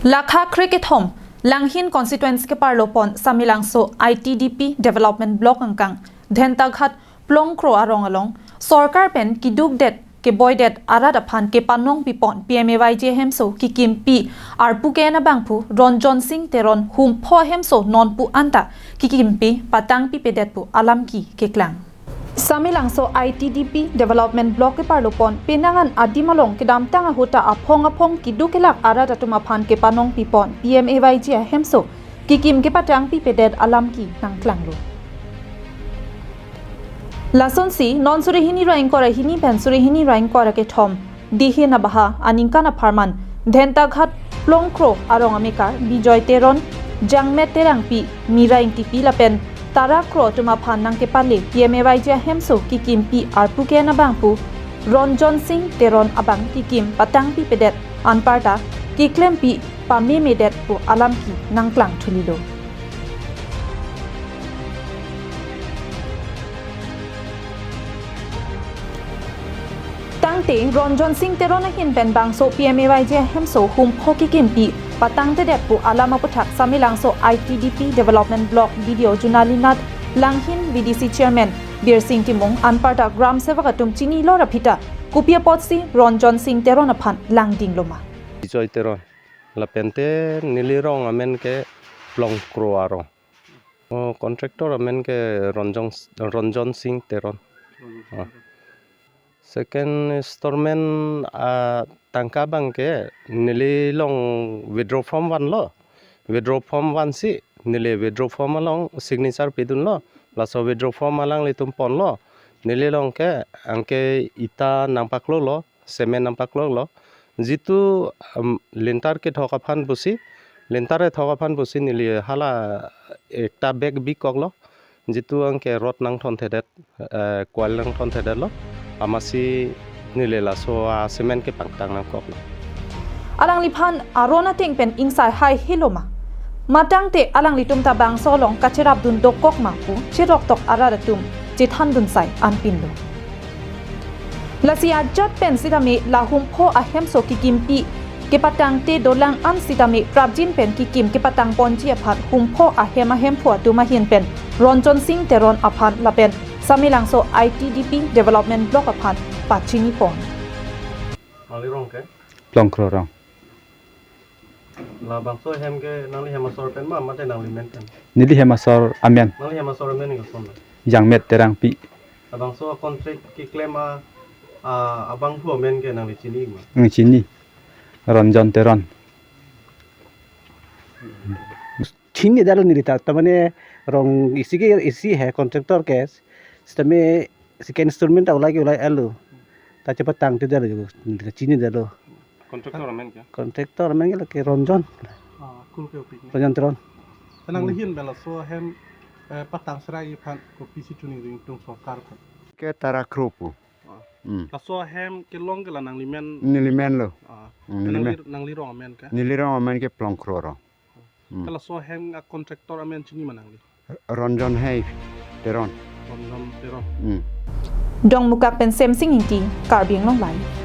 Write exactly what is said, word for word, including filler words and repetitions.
Lakha krekethom Langhin constituency keparlo pon Samelangso I T D P Development Block angkang Dhentaghat Plongkro arong along sorkar pen kidukdet keboidet arat aphan kepanong pipon P M A Y G ahemso kikimpi arpu ke-en abangphu Ronjon Sing Teron humpho ahemso nonpu anta kikimpi patang pipedet pu alam ke keklang. Samelangso I T D P Development Block keparlo pon penang an adim along kedamtang ahut ta aphong aphong kiduk kelak arat atum aphan kepanong pipon P M A Y G ahemso kikim kepatang pipedet alam ke nangklanglo. Lasonsi non suri hini ra ingkoi ra hini pen suri hini ra ingkoi ra kethom dihin abaha aningkan apharman Dhentaghat Plongkro arong amekar Bijoy Teron, Jangmet Terangpi, Mira Ingtipi lapen Tara Kro atum aphan nangkepale P M A Y G ahemso kikimpi arpu ke-en abangphu Ronjon Sing Teron abang kikim patang pipedet anparta keklempi pamemedet pu alam ke nangklang thulilo. Tangte Ronjon Sing Teron ahin pen bangso P M A Y G ahemso humpho kikimpi patangtedet pu alam aputhak Samelangso I T D P Development Block B D O Junali Nath, Langhin V D C Chairman Birsing Timung anparta Gram Sevak atum chinilo ra phi ta kopi apotsi Ronjon Sing Teron aphan langdingloma. Bijoy Teron. Lapente neli rong amen ke Plongkro arong. Oh, contractor amen ke Ronjon, Ronjon Sing Teron. Oh. Second installment, ah, tangka abang ke neli along withdraw form vanlo. Withdraw form vansi neli withdraw form along signature pidunlo. Laso withdraw form alanglitum ponlo. Neli along ke anke ita nangpaklolo, cement nangpaklolo. Jitu, um, lintar kethok aphan pusi, lintar kethok aphan pusi neli hala ekta bag bikoklo. Jitu anke rod nangthonthedet, eh, coil nangthonthedetlo. Amatsi neli laso acement ke pangtang nangkoklo. Alangliphan aron ateng pen ingsai hai heloma. Matangte alanglitum ta bangso along kacherapdun dokokma pu cheroktok arat atum chethandunsai anpinlo. Lasi ajat pen sitame la humpho ahemso kikimpi kepatangte dolang an sitame prapjin pen kikim kepatang ponji aphan humpho ahem ahemphu atum ahin pen Ronjon Sing Teron aphan lapen Samelangso I T D P Development Block aphan pachini pon. Nangli rong ke? Plongkro rong. Labangso hem ke nangli hem asor pen ma, mate nangli men pen? Neli hem asor amen. Nangli hem asor amen ke son la? Jangmet Terangpi. Labangso contract keklem a, a, abangphu amen ke nangli chini ma? Nang chini. Ronjon Teron. Chinidetlo neli ta, ta mane rong isi ke isi he contractor ke, sitame second installment ta ulai ke ulai-etlo. Ta chepatangtedetlo, neli ta chinidetlo. Contractor amen ke? Contractor amen ke lake Ronjon. Ah, kul ke opik ni. Ronjon Teron. Tenang Hmm. lihin bela so hem, eh, patang serai aphan kopisi tuning ring tung sorkar ko. Ke Tara Kro pu. Ah. Hmm. Laso hem kelong ke la nangli men? Neli menlo. Ah. Hmm, neli Nangli, men. Nangli rong amen ke? Neli rong amen ke Plongkro rong. Hmm. Ke laso hem a contractor amen chini ma nangli? Ronjon Hai Teron. Ronjon Teron. Hmm. Dongmukak pen Semsing Ingti, Karbi Anglong Live.